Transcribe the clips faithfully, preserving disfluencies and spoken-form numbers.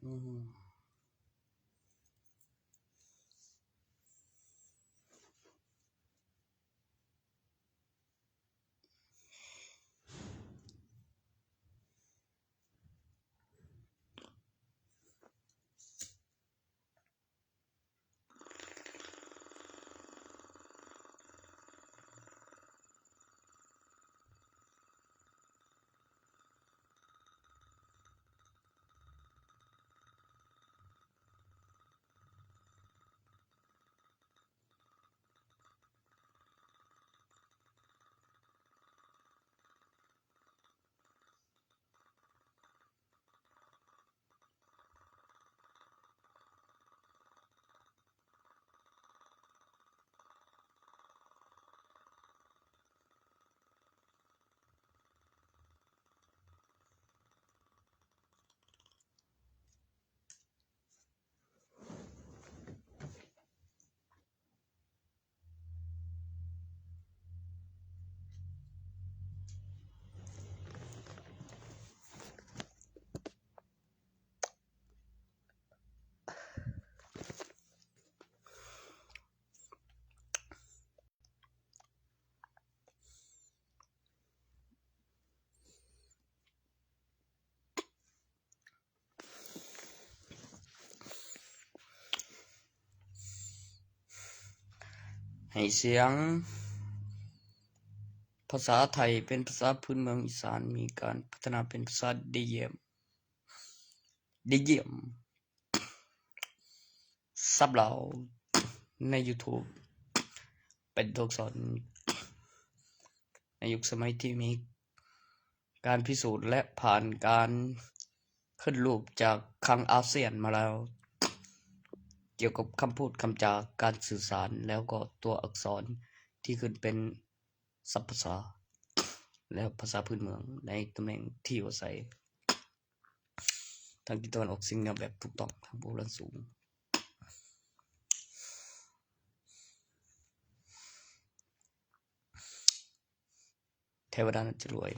อืม ให้เสียงภาษาไทยเป็นภาษาพื้นเมืองอีสาน มีการพัฒนาเป็นภาษาดีเยี่ยม ดีเยี่ยม ซับเราใน YouTube เป็นตัวอักษร ในยุคสมัยที่มีการพิสูจน์และผ่านการขึ้นรูปจากคลังอาเซียนมาแล้ว เกี่ยวกับคำพูดคำจาการสื่อสาร แล้วก็ตัวอักษรที่ขึ้นเป็นศัพท์ภาษา และภาษาพื้นเมืองในตำแหน่งที่อยู่อาศัย ทางทิศตะวันออกเฉียงเหนือแบบถูกต้อง ทางภูพานสูง เทวดานั้นจะรวย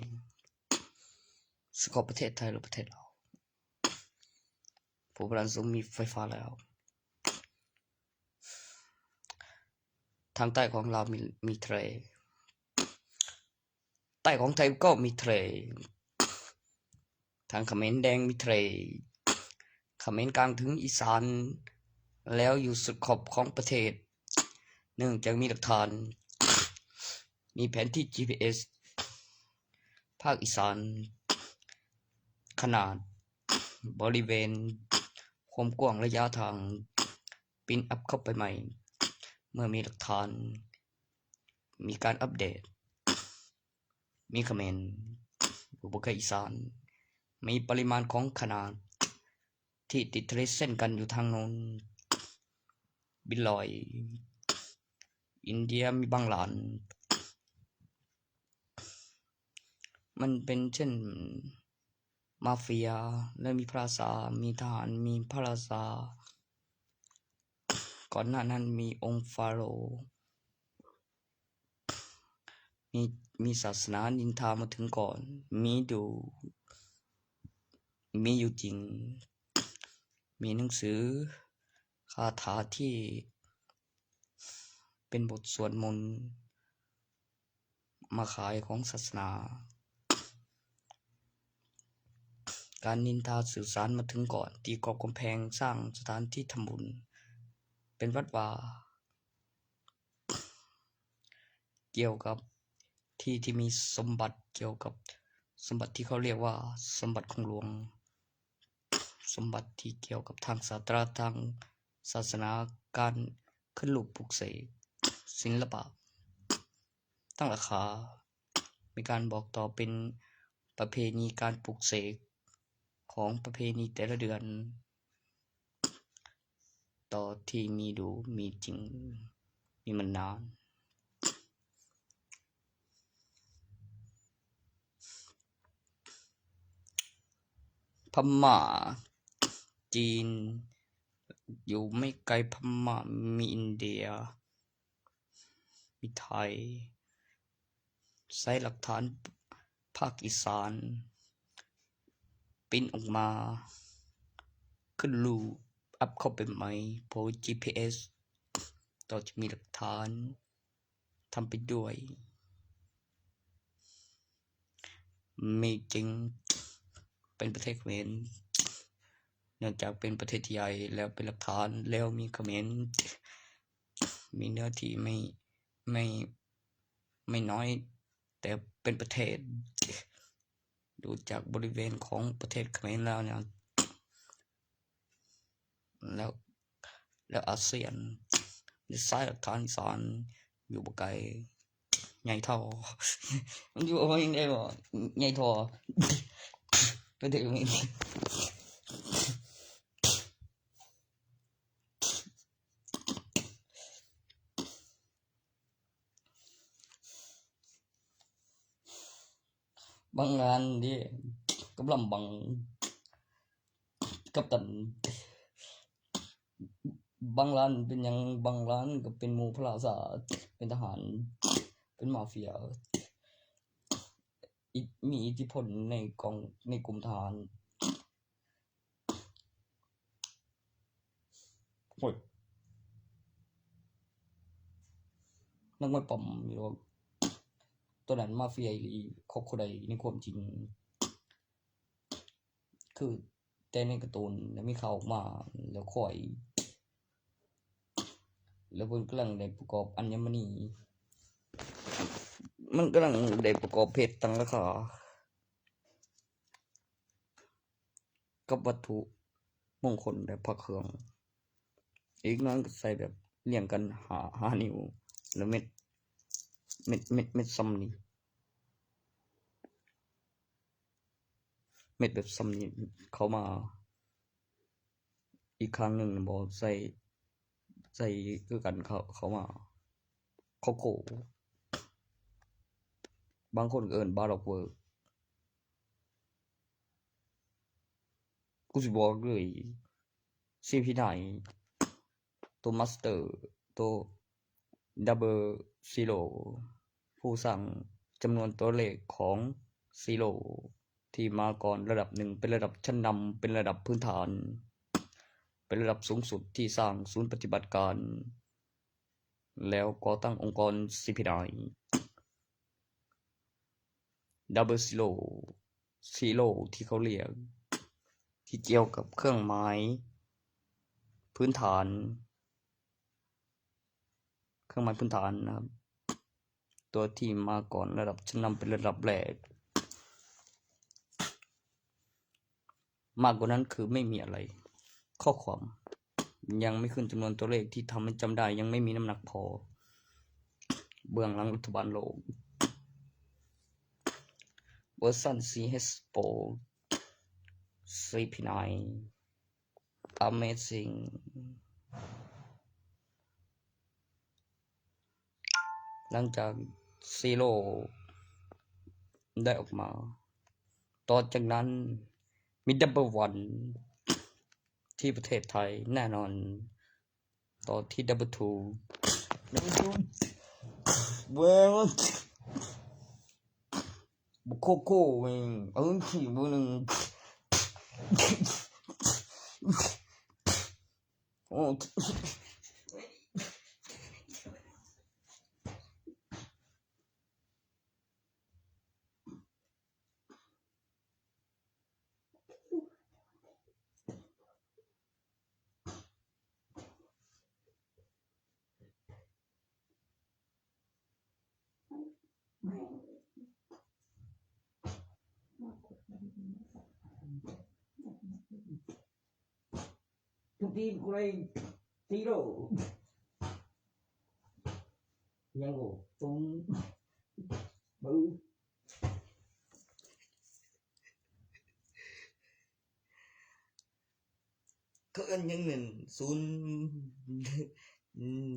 สกอตประเทศไทยหรือประเทศลาว ภูพานสูงมีไฟฟ้าแล้ว ทางใต้ของลาวมี มีทะเล ใต้ของไทยก็มีทะเล ทางเขมรแดงมีทะเล เขมรกลางถึงอีสาน แล้วอยู่สุดขอบของประเทศ เนื่องจากมีหลักฐาน มีแผนที่ จีพีเอส ภาคอีสาน ขนาด บริเวณ ความกว้าง ระยะทาง ปริ้นอัพเข้าไปใหม่ เมื่อมีหลักฐาน มีการอัปเดต มีเขมร อยู่บ่ใกล้อีสาน มีปริมาณของขนาด ที่ติดทะเลเส้นกันอยู่ทางโน้น บินลอย อินเดียมีบางหลาน มันเป็นเช่นมาเฟีย และมีพระราชา มีทหาร มีพระราชา ก่อนหน้านั้นมีองค์ฟาโรห์ มี มีศาสนานินทามาถึงก่อน มีดู มีอยู่จริง มีหนังสือคาถาที่เป็นบทสวดมนต์มาขายของศาสนา การนินทาสื่อสารมาถึงก่อน ตีกรอบกำแพง สร้างสถานที่ทำบุญ เป็นวัดวา เกี่ยวกับที่ที่มีสมบัติ เกี่ยวกับสมบัติที่เขาเรียกว่าสมบัติของหลวง สมบัติที่เกี่ยวกับทางศาสตรา ทางศาสนา การขึ้นรูปปลุกเสก ศิลปะ ตั้งราคา มีการบอกต่อเป็นประเพณีการปลุกเสกของประเพณีแต่ละเดือน ต่อที่มีดูมีจริง มีมานาน พม่า จีน อยู่ไม่ไกลพม่า มีอินเดีย มีไทย ใช้หลักฐานภาคอีสาน ปริ้นออกมา ขึ้นรูป อัพเข้าไปใหม่ เพราะ จีพีเอส ต้องจะมีหลักฐาน ทำไปด้วย มีจริง เป็นประเทศเขมร เนื่องจากเป็นประเทศที่ใหญ่ แล้วเป็นหลักฐาน แล้วมีเขมร มีเนื้อที่ไม่ ไม่ ไม่น้อย แต่เป็นประเทศ ดูจากบริเวณของประเทศเขมรแล้วเนี่ย แล้ว แล้วอาเซียน ในซ้ายหลักฐานอีสาน อยู่บ่ไกล ใหญ่เท่า มันอยู่ว่ายังไงบ่ ใหญ่ท่อ ก็เด็กมัน บางงานนี่ กำลังบัง กับตัน บางร้านเป็นหยัง บางร้านก็เป็นหมู่พระราชา เป็นทหาร เป็นมาเฟีย อิ- มีอิทธิพลในกอง ในกลุ่มทหาร โอ้ย นักมวยป้อมอยู่ ตัวนั้นมาเฟียอีหลี ครอบครัวใดในความจริง คือแต่ในการ์ตูนแล้วมีข่าวออกมา แล้วค่อย แล้วเพิ่นกำลังได้ประกอบอัญมณี มันกำลังได้ประกอบเพชรตั้งราคา กับวัตถุมงคลและพระเครื่อง อีกหน่อยก็ใส่แบบเรียงกันห้า ห้า นิ้ว แล้วเม็ด เม็ด เม็ด เม็ดส่ำนี้ เม็ดแบบส่ำนี้เข้ามา อีกข้างหนึ่งบ่ใส่ ใส่คือกันเข้า เข้ามา เข้าโก บางคนก็เอิ้นบาร็อกเวิร์ก กูสิบอกเลย ซีพีไนน์ ตัวมาสเตอร์ ตัวดับเบิลซีโร่ ผู้สร้างจำนวนตัวเลขของซีโร่ที่มาก่อนระดับหนึ่ง เป็นระดับชั้นนำ เป็นระดับพื้นฐาน เป็นระดับสูงสุดที่สร้างศูนย์ปฏิบัติการ แล้วก่อตั้งองค์กรซีพีไนน์ ดับเบิลซีโร่ ซีโร่ที่เขาเรียก ที่เกี่ยวกับเครื่องหมายพื้นฐาน เครื่องหมายพื้นฐานนะครับ ตัวที่มาก่อนระดับชั้นนำเป็นระดับแรก มากกว่านั้นคือไม่มีอะไร ข้อความยังไม่ขึ้นจำนวนตัวเลขที่ทำให้จำได้ ยังไม่มีน้ำหนักพอ เบื้องหลังรัฐบาลโลก เวอร์ชัน ซีเอชโฟร์ ซีพีไนน์ Amazing หลังจากซีโร่ได้ออกมา ต่อจากนั้นมีดับเบิลวันที่ประเทศไทยแน่นอน ต่อที่ดับเบิลทู ดับเบิลทู เว้ย บุกโคโค่เอง เออ ขี่เบอร์หนึ่ง โอ้ ทุกทีมกูเลยซีโร่ ยังโหตรง บึ้ง เขาเอิ้นหยังนั่น ศูนย์ อืม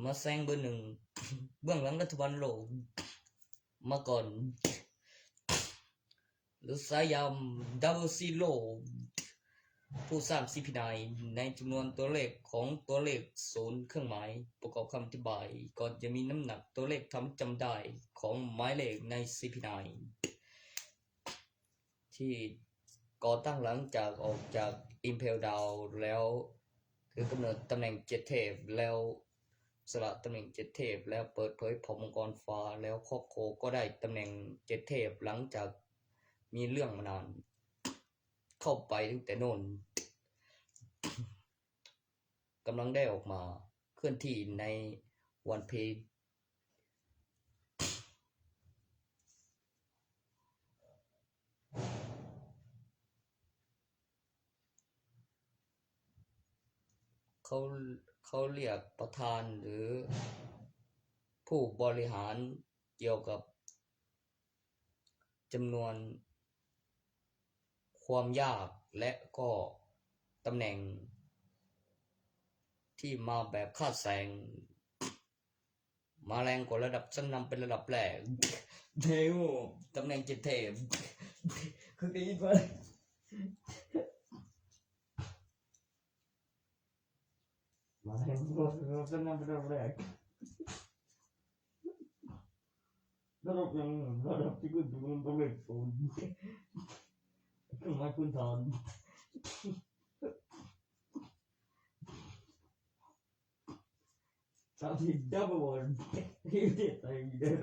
มาแซงเบอร์หนึ่ง เบื้องหลังรัฐบาลโลก มาก่อน หรือสายยามดับเบิลซีโร่ ผู้สร้างซีพีไนน์ ในจำนวนตัวเลขของตัวเลขศูนย์เครื่องหมายประกอบคำอธิบาย ก่อนจะมีน้ำหนักตัวเลขทำจำได้ของหมายเลขในซีพีไนน์ ที่ ก่อตั้งหลังจากออกจาก Impel Down แล้ว คือกำเนิดตำแหน่งเจ็ดเทพแล้ว สละตำแหน่งเจ็ดเทพแล้วเปิดเผยเผ่ามังกรฟ้าแล้วครอบครัวก็ได้ตำแหน่งเจ็ดเทพหลังจากมีเรื่องมานาน เข้าไปตั้งแต่โน่น กำลังได้ออกมาเคลื่อนที่ใน One Piece เขาเขาเรียกประธานหรือผู้บริหารเกี่ยวกับจำนวนความยากและก็ตำแหน่งที่มาแบบคาดแสง มาแรงกว่าระดับชั้นนำเป็นระดับแรก เดวตำแหน่งเจ็ดเทพ คือได้ยินว่า มาแรงกว่าระดับชั้นนำเป็นระดับแรก ระดับยังระดับที่ขึ้นถึงระดับศูนย์ เครื่องไม้พื้นฐาน สามสิบ double one ที่เด็ดไปเดิน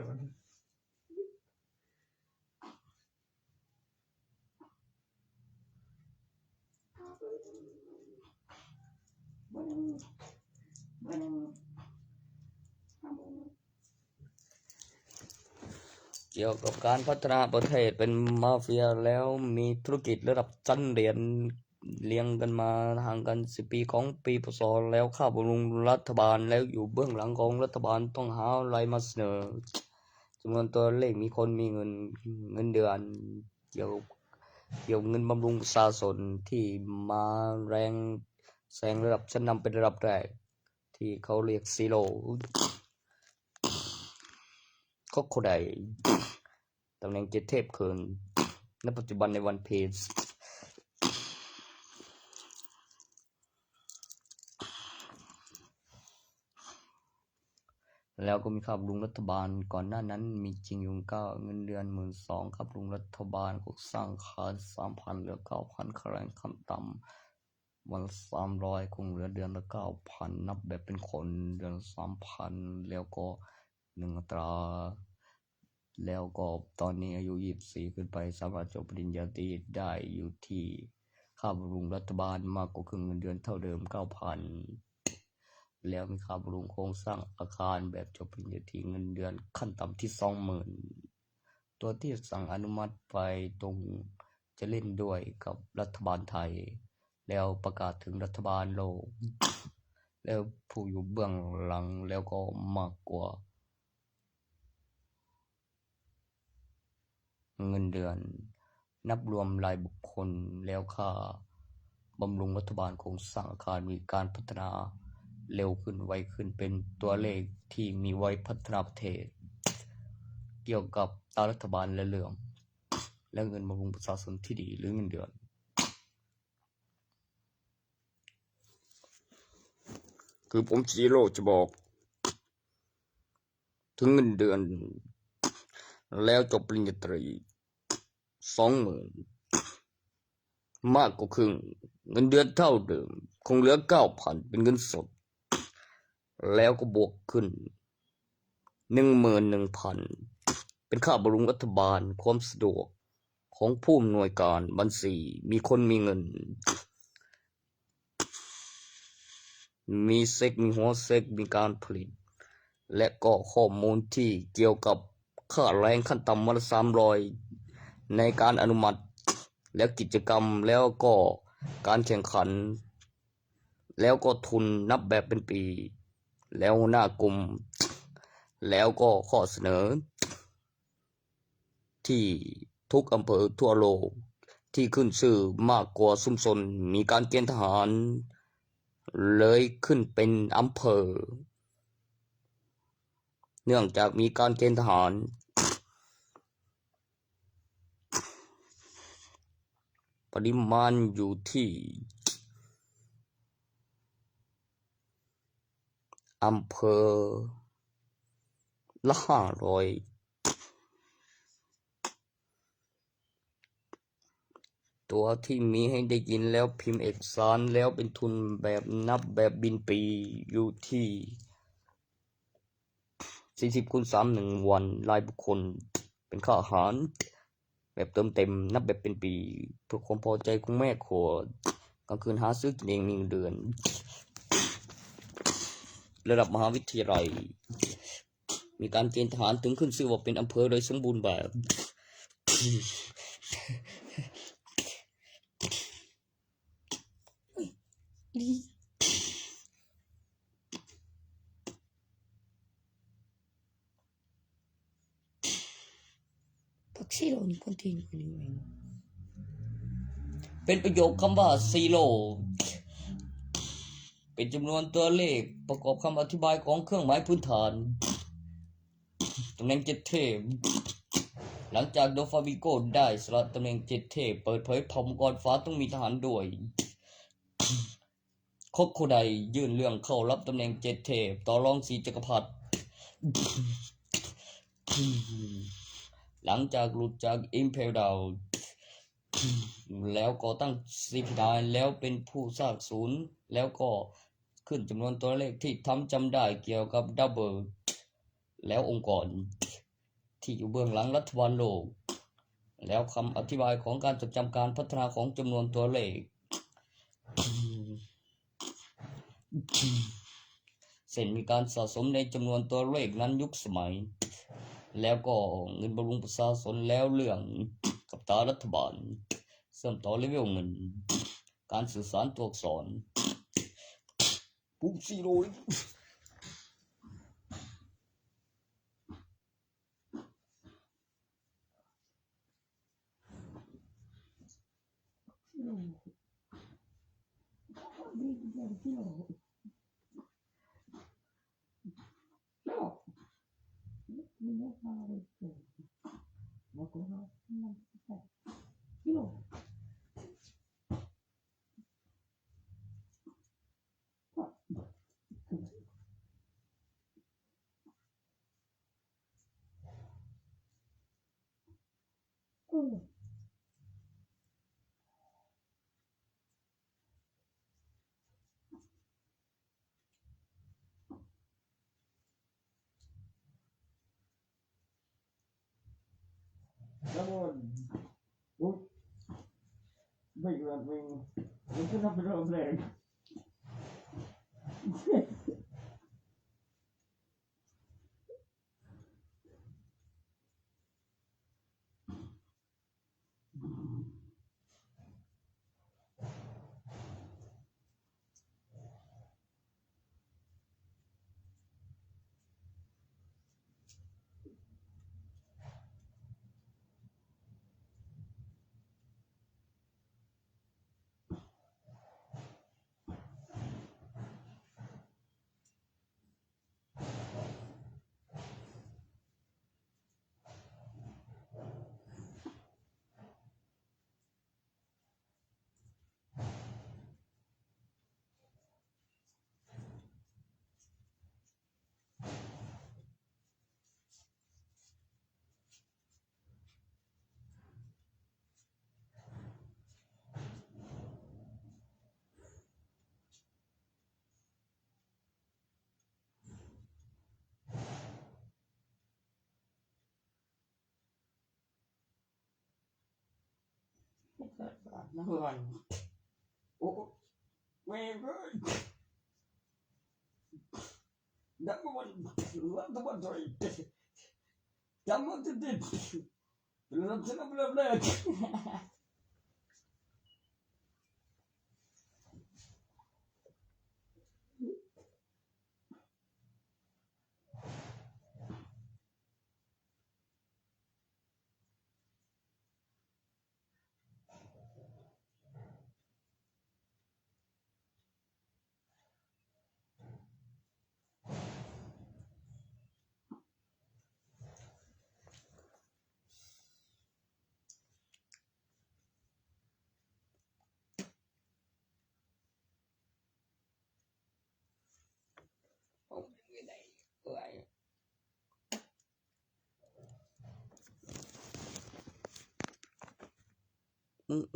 เกี่ยวกับการพัฒนาประเทศเป็นมาเฟียแล้วมีธุรกิจระดับชั้นเหรียญเรียงกันมาห่างกันสิบปีของปี พ.ศ. แล้วข้าบำรุงรัฐบาลแล้วอยู่เบื้องหลังของรัฐบาลต้องหาอะไรมาเสนอจำนวนตัวเลขมีคนมีเงินเงินเดือนเกี่ยวเกี่ยวเงินบำรุงประชาชนที่มาแรงแซงระดับชั้นนำเป็นระดับแรกที่เขาเรียก Zero Crocodile ตำแหน่งเจ็ดเทพคืนณปัจจุบันใน One Piece แล้วก็มีข้าบำรุงรัฐบาลก่อนหน้านั้นมีจริงอยู่เก้าเงินเดือนหมื่นสองข้าบำรุงรัฐบาลก็สร้างคานสามพันเหลือเก้าพันค่าแรงขั้นต่ำวันละสามร้อยคงเหลือเดือนละเก้าพันนับแบบเป็นคนเดือนละสามพันแล้วก็หนึ่งอัตรา แล้วก็ตอนนี้อายุยี่สิบสี่ขึ้นไปสามารถจบปริญญาตรีได้อยู่ที่ข้าบำรุงรัฐบาลมากกว่าครึ่งเงินเดือนเท่าเดิมเก้าพันแล้วมีข้าบำรุงโครงสร้างอาคารแบบจบปริญญาตรีเงินเดือนขั้นต่ำที่สองหมื่นตัวที่สั่งอนุมัติไปตรงจะเล่นด้วยกับรัฐบาลไทย แล้วประกาศถึงรัฐบาลโลก แล้วผู้อยู่เบื้องหลังแล้วก็มากกว่า เงินเดือน นับรวมรายบุคคลแล้วค่าบำรุงรัฐบาลโครงสร้างอาคารมีการพัฒนาเร็วขึ้นไวขึ้นเป็นตัวเลขที่มีไว้พัฒนาประเทศ เกี่ยวกับตารัฐบาลและเรื่อง และเงินบำรุงประชาชนที่ดีหรือเงินเดือน คือผม Zero จะบอก ถึงเงินเดือน แล้วจบปริญญาตรีสองหมื่นมากกว่าครึ่งเงินเดือนเท่าเดิม คงเหลือเก้าพันเป็นเงินสด แล้วก็บวกขึ้นหนึ่งหมื่นหนึ่งพันเป็นค่าบำรุงรัฐบาลความสะดวกของผู้อำนวยการบัญชีมีคนมีเงิน มีเซ็กมีหัวเซ็กมีการผลิต และก็ข้อมูลที่เกี่ยวกับค่าแรงขั้นต่ำวันละสามร้อยในการอนุมัติ และกิจกรรมแล้วก็การแข่งขัน แล้วก็ทุนนับแบบเป็นปี แล้วหัวหน้ากลุ่ม แล้วก็ข้อเสนอ ที่ทุกอำเภอทั่วโลกที่ขึ้นชื่อมากกว่าชุมชนมีการเกณฑ์ทหาร เลยขึ้นเป็นอำเภอ เนื่องจากมีการเกณฑ์ทหาร ปริมาณอยู่ที่อำเภอละห้าร้อย ตัวที่มีให้ได้ยินแล้วพิมพ์เอกสารแล้วเป็นทุนแบบนับแบบบินปีอยู่ที่ สี่สิบ คูณ สาม หนึ่งวัน รายบุคคล เป็นค่าอาหาร แบบเติมเต็ม นับแบบเป็นปี เพื่อความพอใจของแม่ครัว กลางคืนหาซื้อกินเอง มีเงินเดือน ระดับมหาวิทยาลัย มีการเกณฑ์ทหารถึงขึ้นชื่อว่าเป็นอำเภอโดยสมบูรณ์แบบ ผักชีโรนี่คนจีนคนนี้เอง เป็นประโยคคำว่า zero เป็นจำนวนตัวเลขประกอบคำอธิบายของเครื่องหมายพื้นฐาน ตำแหน่งเจ็ดเทพ หลังจากโดฟาบิโกได้สละตำแหน่งเจ็ดเทพ เปิดเผยเผ่ามังกรฟ้าต้องมีทหารด้วย คอกโคไดยื่นเรื่องเข้ารับตำแหน่งเจ็ดเทพ ต่อรองสี่จักรพรรดิ หลังจากหลุดจาก Impel Down แล้วก่อตั้ง ซีพีไนน์ แล้วเป็นผู้สร้างศูนย์ แล้วก็ขึ้นจำนวนตัวเลขที่ทำจำได้เกี่ยวกับ Double แล้วองค์กร ที่อยู่เบื้องหลังรัฐบาลโลก แล้วคำอธิบายของการจดจำการพัฒนาของจำนวนตัวเลข เช่นมีการสะสมในจำนวนตัวเลขนั้นยุคสมัย แล้วก็เงินบำรุงประชาชน แล้วเรื่องกับตรารัฐบาล เชื่อมต่อเลเวลเงิน การสื่อสารตัวอักษร ปุ๊บ zero Come on. Uy. Wait, wait, wait. Ito na pala ang flag. Number one. Oh, oh. Wait, wait. Number one. Number one. Number one.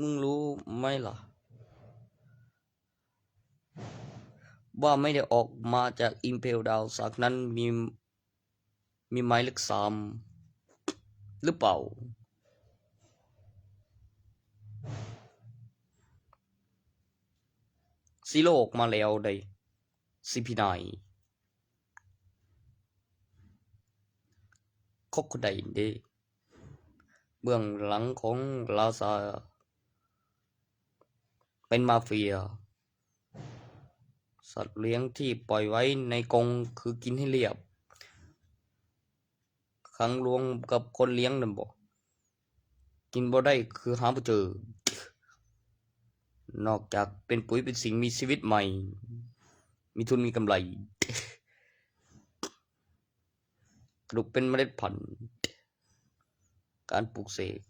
มึงรู้ไหมล่ะ ว่าไม่ได้ออกมาจาก Impel Down ฉากนั้นมี มีหมายเลขสามหรือเปล่า Zero ออกมาแล้วใน CP nine Crocodile เด้ เบื้องหลังของราชา เป็นมาเฟีย สัตว์เลี้ยงที่ปล่อยไว้ในกรงคือกินให้เรียบ ขังรวมกับคนเลี้ยงนั่นบ่ กินบ่ได้คือหาบ่เจอ นอกจากเป็นปุ๋ยเป็นสิ่งมีชีวิตใหม่ มีทุนมีกำไร กระดูกเป็นเมล็ดพันธุ์ การปลูกเสก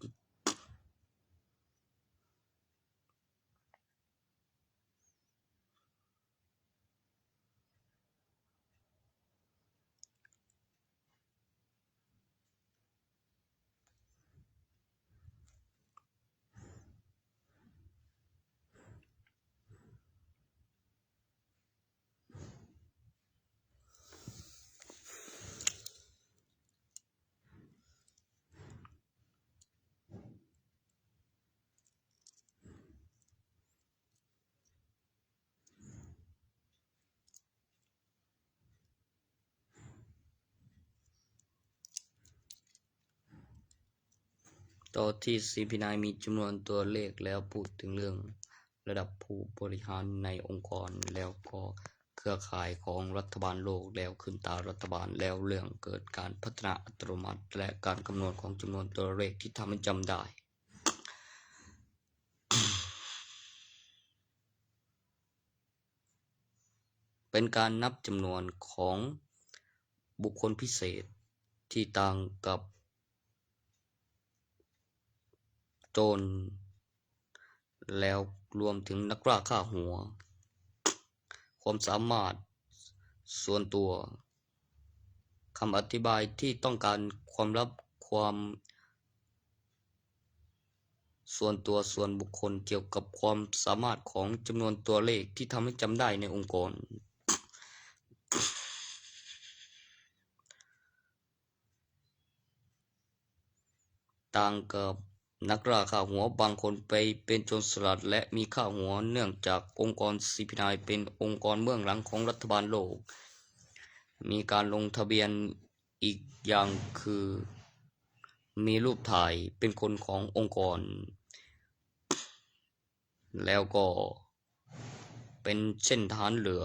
ตอนที่ CP nine มีจำนวนตัวเลขแล้วพูดถึงเรื่องระดับผู้บริหารในองค์กร แล้วก็เครือข่ายของรัฐบาลโลก แล้วขึ้นตารัฐบาล แล้วเรื่องเกิดการพัฒนาอัตโนมัติ และการคำนวณของจำนวนตัวเลขที่ทำให้จำได้ เป็นการนับจำนวนของบุคคลพิเศษที่ต่างกับโจร แล้วรวมถึงนักล่าฆ่าหัว ความสามารถส่วนตัว คำอธิบายที่ต้องการความลับ ความส่วนตัวส่วนบุคคลเกี่ยวกับความสามารถของจำนวนตัวเลขที่ทำให้จำได้ในองค์กร ต่างกับนักล่าฆ่าหัวบางคนไปเป็นโจรสลัดและมีฆ่าหัว เนื่องจากองค์กร CP nine เป็นองค์กรเบื้องหลังของรัฐบาลโลก มีการลงทะเบียนอีกอย่างคือ มีรูปถ่ายเป็นคนขององค์กร แล้วก็เป็นเช่นทหารเรือ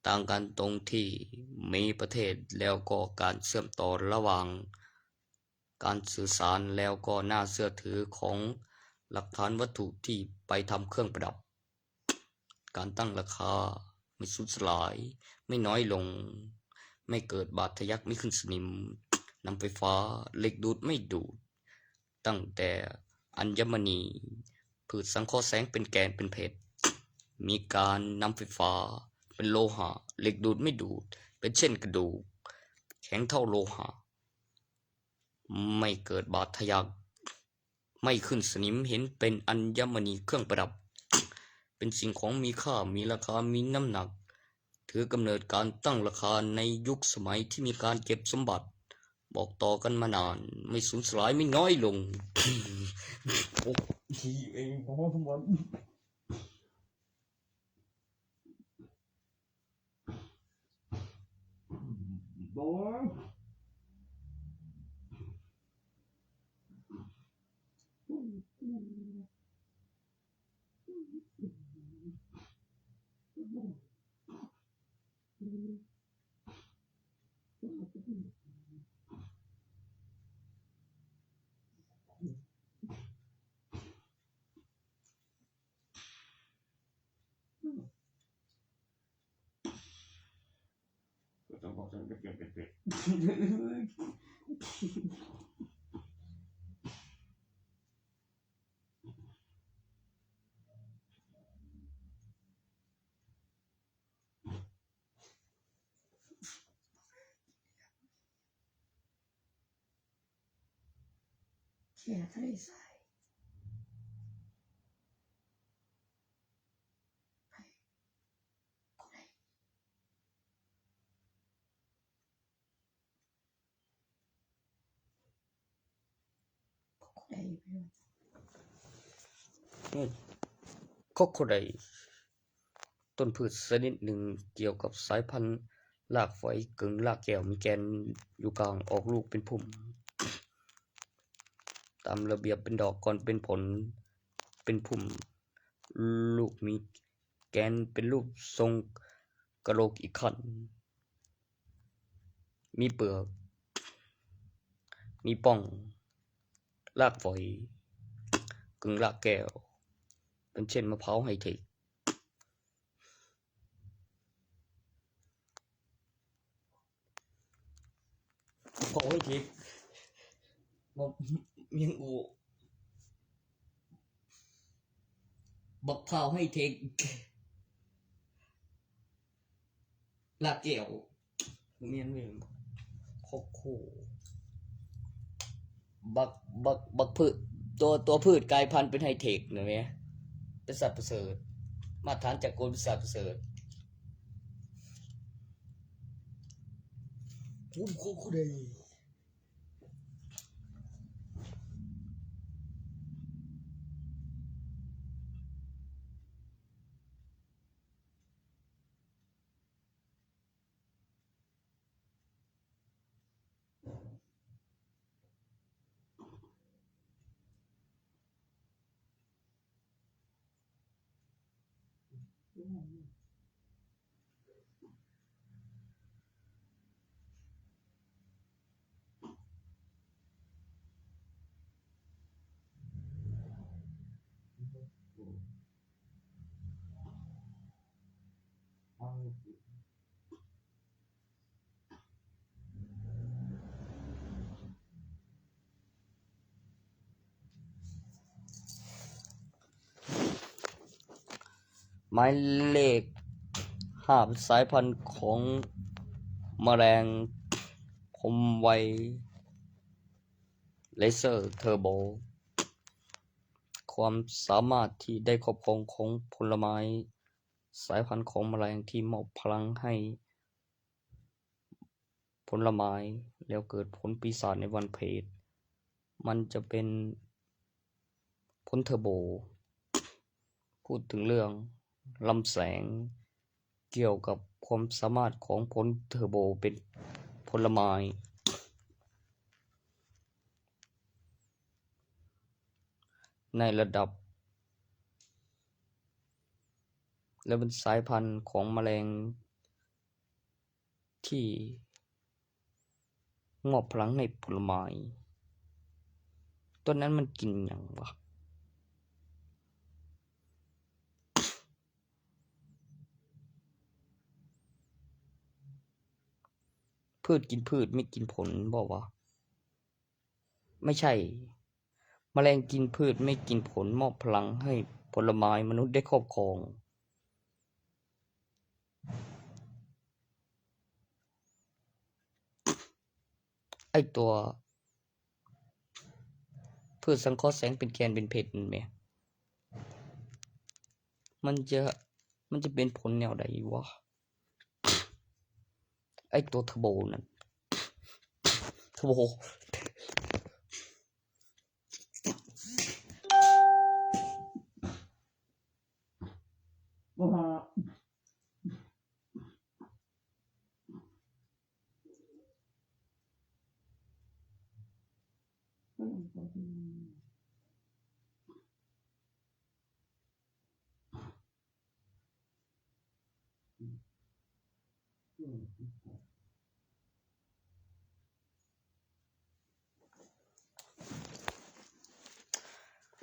ต่างกันตรงที่มีประเทศ แล้วก็การเชื่อมต่อระหว่างการสื่อสาร แล้วก็น่าเชื่อถือของหลักฐานวัตถุที่ไปทำเครื่องประดับ การตั้งราคาไม่สูญสลาย ไม่น้อยลง ไม่เกิดบาดทะยัก ไม่ขึ้นสนิม น้ำไฟฟ้า เหล็กดูดไม่ดูด ตั้งแต่อัญมณี พืชสังเคราะห์แสงเป็นแก่นเป็นเพชร มีการนำไฟฟ้า เป็นโลหะ เหล็กดูดไม่ดูด เป็นเช่นกระดูก แข็งเท่าโลหะ ไม่เกิดบาดทะยัก ไม่ขึ้นสนิม เห็นเป็นอัญมณีเครื่องประดับ เป็นสิ่งของมีค่า มีราคา มีน้ำหนัก ถือกำเนิดการตั้งราคาในยุคสมัยที่มีการเก็บสมบัติ บอกต่อกันมานาน ไม่สูญสลาย ไม่น้อยลง โอ้ย เองพอมัน บอย ก็ต้องบอกฉันก็เปลี่ยนเป็นเป็ด แก่ทะเลทราย ให้คนใด โคโคได โคโคได ต้นพืชชนิดหนึ่งเกี่ยวกับสายพันธุ์รากฝอยกึ่งรากแก้ว มีแกนอยู่กลาง ออกลูกเป็นพุ่ม ตามระเบียบเป็นดอกก่อนเป็นผล เป็นพุ่ม ลูกมีแกนเป็นรูปทรงกะโหลกอีกขั้น มีเปลือก มีป่อง รากฝอย กึ่งรากแก้ว เป็นเช่นมะพร้าวไฮเทค มะพร้าวไฮเทค มะ ยังอู บักพร้าวไฮเทค รากแก้ว เมียนเวย โคโค่ บัก บัก บักพืช ตัว ตัวพืชกลายพันธุ์เป็นไฮเทคนะเว้ย เป็นสัตว์ประเสริฐ มาตรฐานสากลเป็นสัตว์ประเสริฐ โอ้โคโคได หมายเลขห้า สายพันธุ์ของแมลงคมไว เลเซอร์เทอร์โบ ความสามารถที่ได้ครอบครองของผลไม้ สายพันธุ์ของแมลงที่มอบพลังให้ผลไม้ แล้วเกิดผลปีศาจในวันเพจ มันจะเป็นผลเทอร์โบ พูดถึงเรื่องลำแสง เกี่ยวกับความสามารถของผลเทอร์โบเป็นผลไม้ ในระดับ และเป็นสายพันธุ์ของแมลงที่มอบพลังให้ผลไม้ ต้นนั้นมันกินหยังวะ พืชกินพืชไม่กินผลบอกว่า ไม่ใช่ แมลงกินพืชไม่กินผล มอบพลังให้ผลไม้มนุษย์ได้ครอบครอง ไอตัว พืชสังเคราะห์แสงเป็นแกนเป็นเพชรนั่นแหม มันจะ มันจะเป็นผลแนวใดวะ ไอตัวเทอร์โบนั่น เทอร์โบ บ่พอ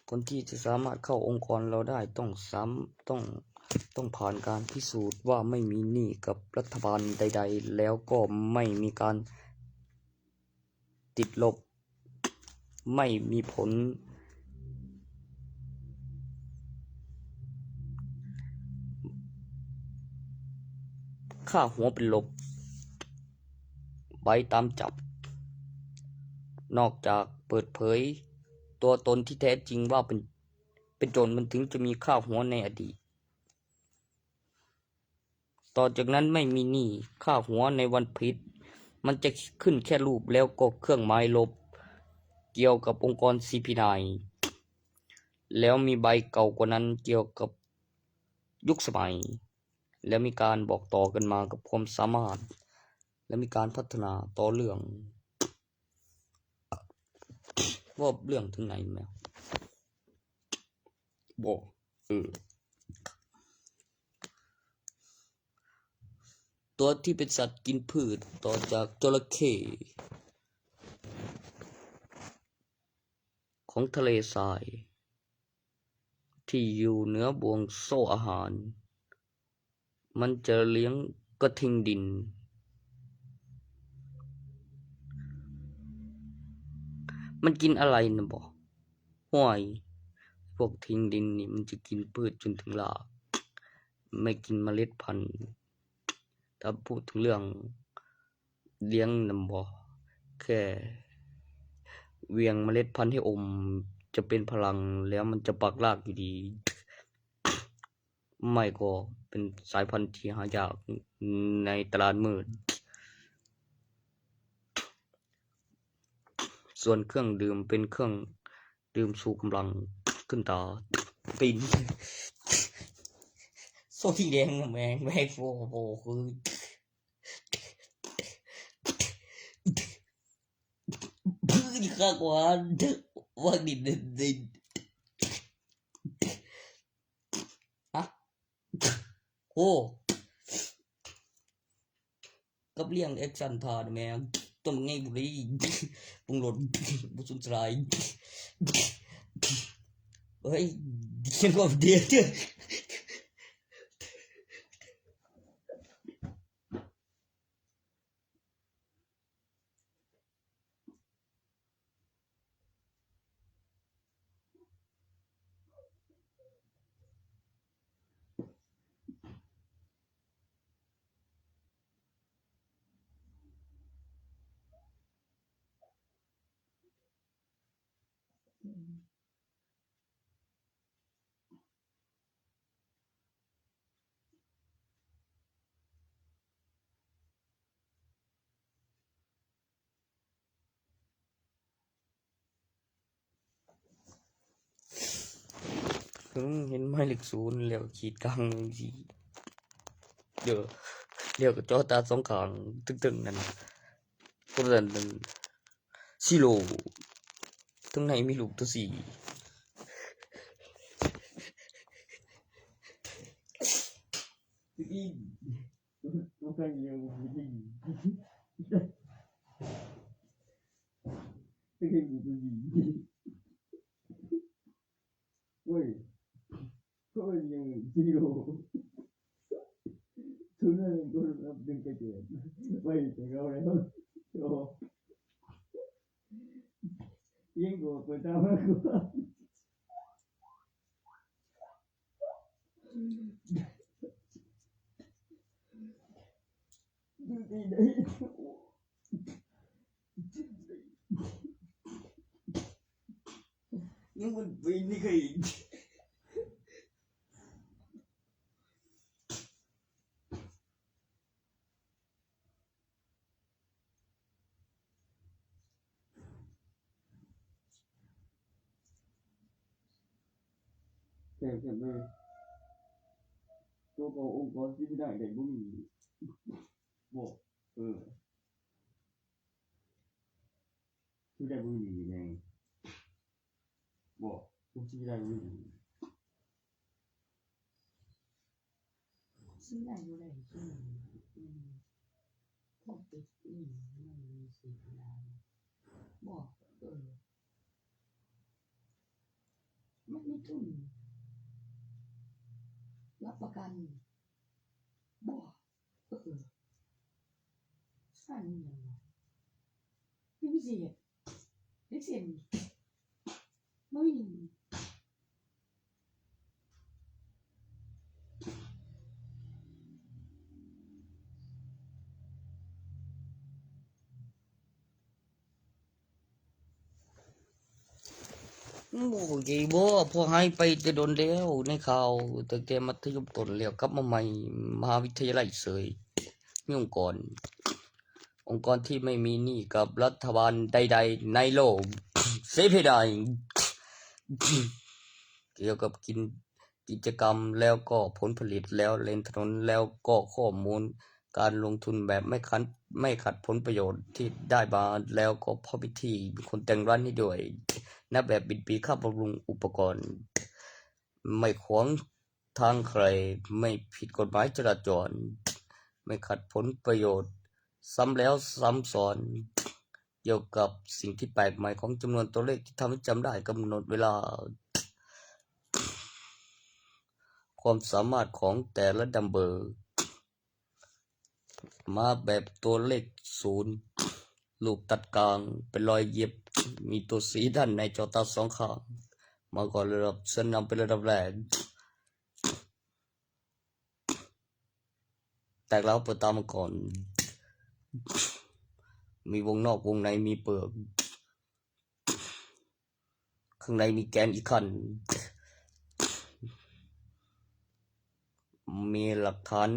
คนที่จะสามารถเข้าองค์กรเราได้ต้องสามต้องต้องผ่านการพิสูจน์ว่าไม่มีหนี้กับรัฐบาลใดๆ แล้วก็ไม่มีการติดลบ ไม่มีผล ค่าหัวเป็นลบ ใบตามจับ นอกจากเปิดเผย ตัวตนที่แท้จริงว่าเป็นเป็นโจร มันถึงจะมีค่าหัวในอดีต ต่อจากนั้นไม่มีหนี้ ค่าหัวในวันผิด มันจะขึ้นแค่รูปแล้วก็เครื่องหมายลบ เกี่ยวกับองค์กร ซี พี ไนน์ แล้วมีใบเก่ากว่านั้นเกี่ยวกับยุคสมัย แล้วมีการบอกต่อกันมากับความสามารถ และมีการพัฒนาต่อเรื่อง ว่าเรื่องถึงไหนแมวบอกเออ ตัวที่เป็นสัตว์กินพืชต่อจากจระเข้ของทะเลทราย ที่อยู่เหนือบ่วงโซ่อาหาร มันจะเลี้ยงกระทิงดิน มันกินอะไรนะบอก ห้วย พวกทิงดินนี่มันจะกินพืชจนถึงราก ไม่กินเมล็ดพันธุ์ ถ้าพูดถึงเรื่องเลี้ยงนำบ่ แค่เหวี่ยงเมล็ดพันธุ์ให้อม จะเป็นพลัง แล้วมันจะปักรากอยู่ดี ไม่ก็เป็นสายพันธุ์ที่หายากในตลาดมืด ส่วนเครื่องดื่มเป็นเครื่องดื่มชูกำลังขึ้นตา ปีน โซ่สีแดงนะแม่ง แม่ง โอ้โห คือ พื้นข้างขวา ว่าดินดินดิน ฮะ โอ้ กับเลี้ยงแอคชั่นท่าแม่ง ต้นไงบุรี ปรุงรส บุสุนสลาย เฮ้ย เขียนว่าเดียวเดียว คือมึงเห็นหมายเลขศูนย์แล้วขีดกลางจังซี้ เดี๋ยว เดี๋ยวก็จ่อตาสองข้างตึงๆนั่น คนละนั่น ซีโร่ ทั้งในมีรูปตัวสี่ อีก ตัวข้างเดียวมันไม่ดี ตัวข้างเดียวมันดี เว้ย ก็มันยังซีโร่ ทุนนั้นก็รับดึงกระเจิด ไปแต่เขาแล้ว โอ้ ยิ่งกว่าเปิดตามากกว่า ดูดีได้ ยังมันปีนนี่เคย แต่แต่เลย ตัวขององค์กรที่ไม่ได้ได้บ่มี บอก เออ ที่ได้บ่มีไง บอก ทุกที่ได้บ่มี ซื้อได้บ่ได้ ซื้อ อืม พวกติดหนี้มันมีสิทธิ์ได้ บอก เออ มันมีทุน รับประกัน บอก เออ สร้างอิหยังวะ มีพิเศษ พิเศษ บ่มี เ โอ้ยบ่ พอหายไปแต่โดนแล้วในข่าวตั้งแต่มัธยมต้นแล้วกลับมาใหม่มหาวิทยาลัยเสย มีองค์กร องค์กรที่ไม่มีหนี้กับรัฐบาลใดๆในโลก เสียเพดาน เกี่ยวกับกิน กิจกรรมแล้วก็ผลผลิตแล้วเลนถนนแล้วก็ข้อมูลการลงทุนแบบไม่ขัดไม่ขัดผลประโยชน์ที่ได้มาแล้วก็พ่อพิธีเป็นคนแต่งร้านให้ด้วย นับแบบบินปีค่าบำรุงอุปกรณ์ ไม่ขวางทางใคร ไม่ผิดกฎหมายจราจร ไม่ขัดผลประโยชน์ ซ้ำแล้วซ้ำซ้อน เกี่ยวกับสิ่งที่แปลกใหม่ของจำนวนตัวเลขที่ทำให้จำได้กำหนดเวลา ความสามารถของแต่ละดัมเบอร์ มาแบบตัวเลขศูนย์ ลูกตัดกลางเป็นรอยเย็บ มีตัวสีด้านในจอตาสองข้าง มาก่อนระดับชั้นนำเป็นระดับแรก แตกแล้วเปิดตามาก่อน มีวงนอกวงในมีเปลือก ข้างในมีแกนอีกขั้น มีหลักฐาน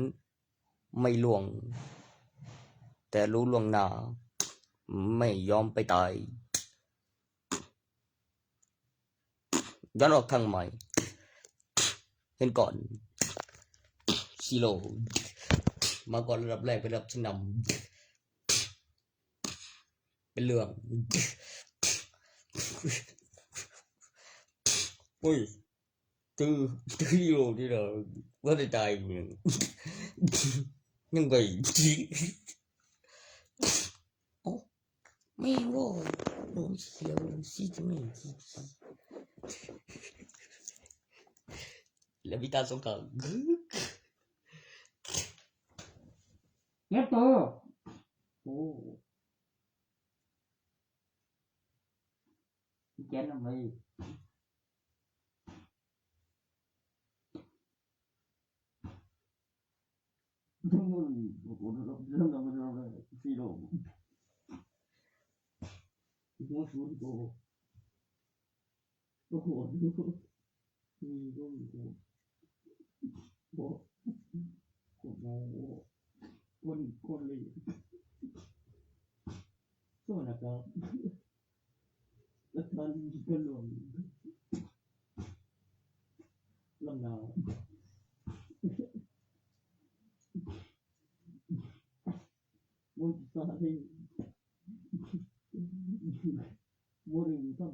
ไม่ล่วง แต่รู้ล่วงหน้า ไม่ยอมไปตาย ย้อนออกทางใหม่ เห็นก่อน ซีโร่ มาก่อนระดับแรกเป็นระดับชั้นนำ เป็นเรื่อง โอ้ย ตื้อ ตื้ออยู่นี่เหรอ ว่าได้ตายอยู่เนี่ย ยังไง โอ้ ไม่รู้ โดนเสียงสีจะไม่ดี แล้วมีตาสองข้าง เก็บตัว โอ้ แกนทำไม ซีโร่ หัวศูนย์โก โอ้โห มีก็มีโก โอ้โห โอ้โห คน คนเลย โทษนะครับ แล้วท่านก็หลวง ลำนาว มุสาลี มุริงครับ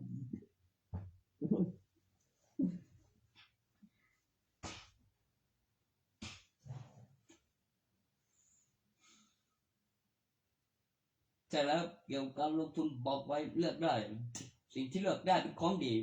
ใช่แล้ว เกี่ยวกับการลงทุนบอกไว้เลือกได้ สิ่งที่เลือกได้เป็นของดี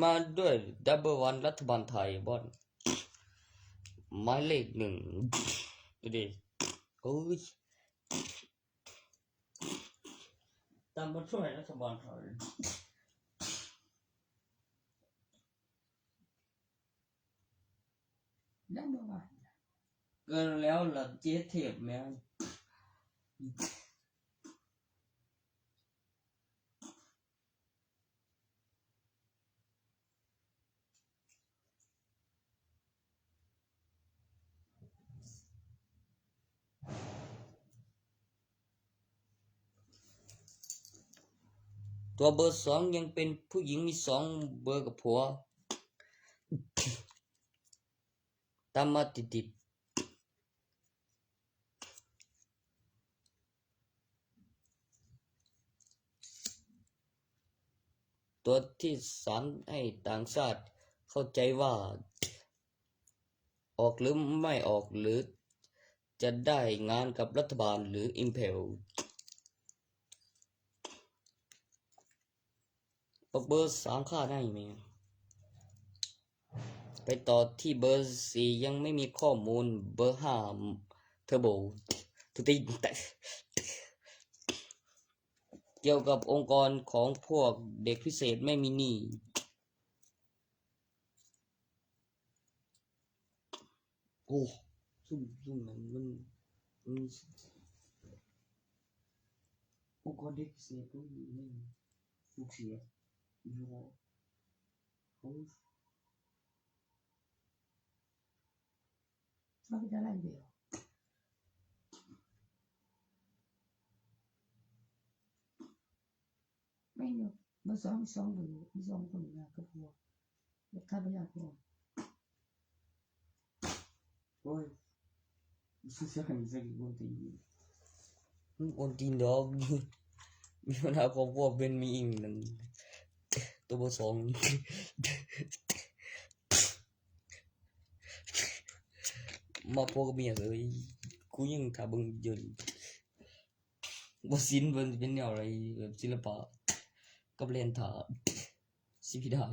มาด้วยดับเบิลวันรัฐบาลไทยบอลหมายเลขหนึ่ง ดูดิ โอ้ย ตามมาช่วยรัฐบาลไทย ยังบ่มา เกินแล้วเหรอเจ๊เทพแม่ง ตัวเบอร์สองยังเป็นผู้หญิงมีสองเบอร์กับผัว ตามมาติดๆ ตัวที่สามให้ต่างชาติเข้าใจว่า ออกหรือไม่ออกหรือจะได้งานกับรัฐบาลหรือ Intel เบอร์สามค่าได้ไหม ไปต่อที่เบอร์สี่ยังไม่มีข้อมูล เบอร์ห้าเทอร์โบ ทุกทีแต่ เกี่ยวกับองค์กรของพวกเด็กพิเศษไม่มีหนี้ โอ้ ซุ่มซุ่มนั้นมันมันองค์กรเด็กพิเศษก็อยู่ในลูกเสียอยู่เขาเขาจะได้เดียว ไม่เนาะ เบอร์สองมีสองเบอร์ มีสองคนนะก็พอ เดี๋ยวข้าพเจ้าพอ โอ้ย ซื้อเสื้อกันใส่กางเกงตีน มึงโอนตีนดอก มีปัญหาครอบครัวเป็นมีอิงนั่น ตัวเบอร์สอง มาพบกับเมียเลย กูยังถ่าเบิ่งอยู่ บ่สินเพิ่นเป็นแนวอะไร แบบศิลปะ กับแลนท่า สิพิดาย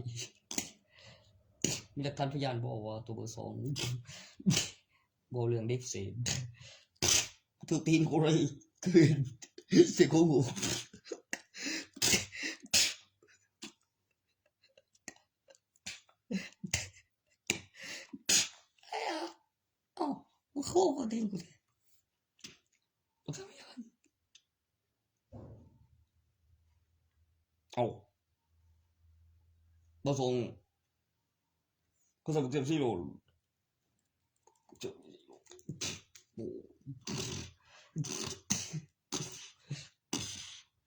มีหลักฐานพยานบอกว่าตัวเบอร์สอง บอกเรื่องเด็กเสพ ถือตีนกูเลย คืน เสียงโคตร เอ้า มึงโคตรเด่นกูเลย มึงทำยังไง เอ้า มาส่ง เขาใส่กุญแจสี่โล โอ้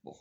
โอ้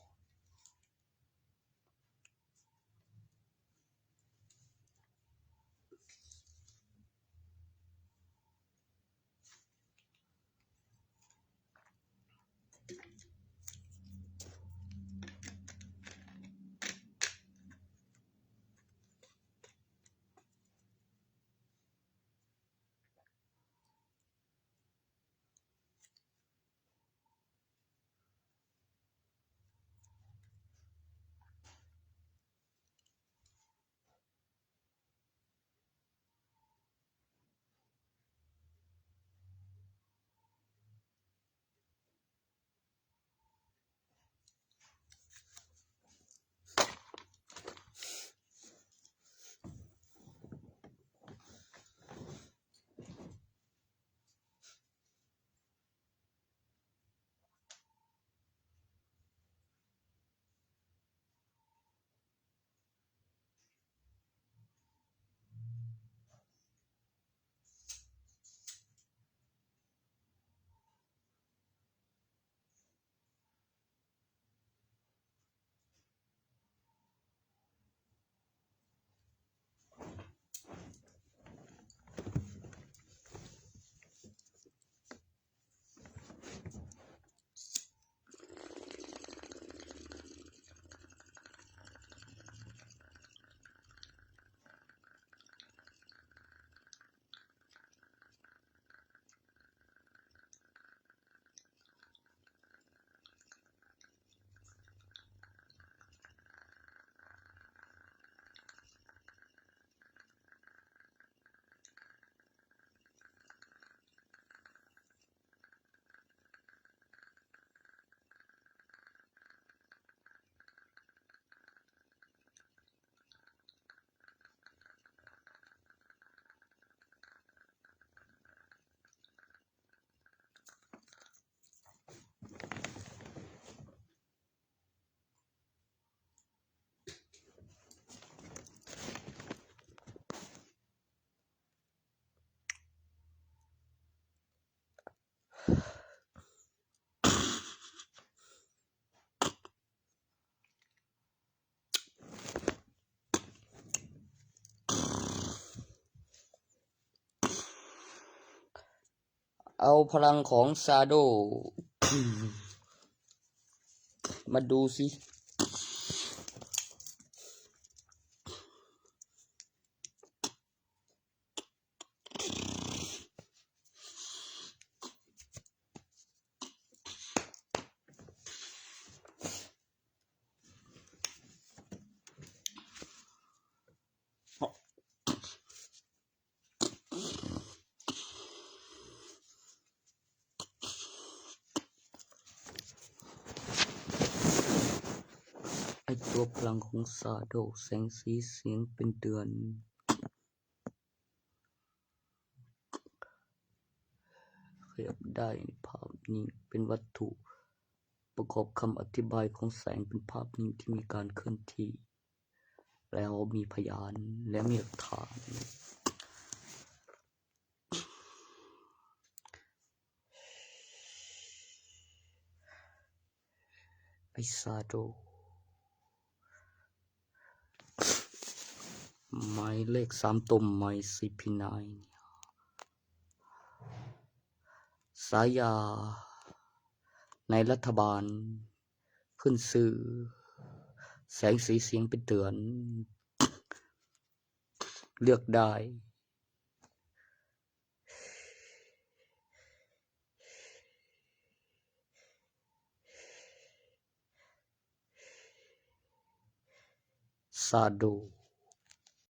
เอาพลังของซาโด มาดูสิ ไอ้ตัวพลังของซาโดว์ แสงสีเสียงเป็นเดือน ขยับได้ในภาพนิ่ง เป็นวัตถุประกอบคำอธิบายของแสง เป็นภาพนิ่งที่มีการเคลื่อนที่ แล้วมีพยานและมีหลักฐาน ไอ้ซาโดว์ หมายเลขสาม ตัวใหม่ ซีพีไนน์ สายาในรัฐบาล ขึ้นชื่อ แสงสีเสียงเป็นเดือน เลือกได้ ซาโดว์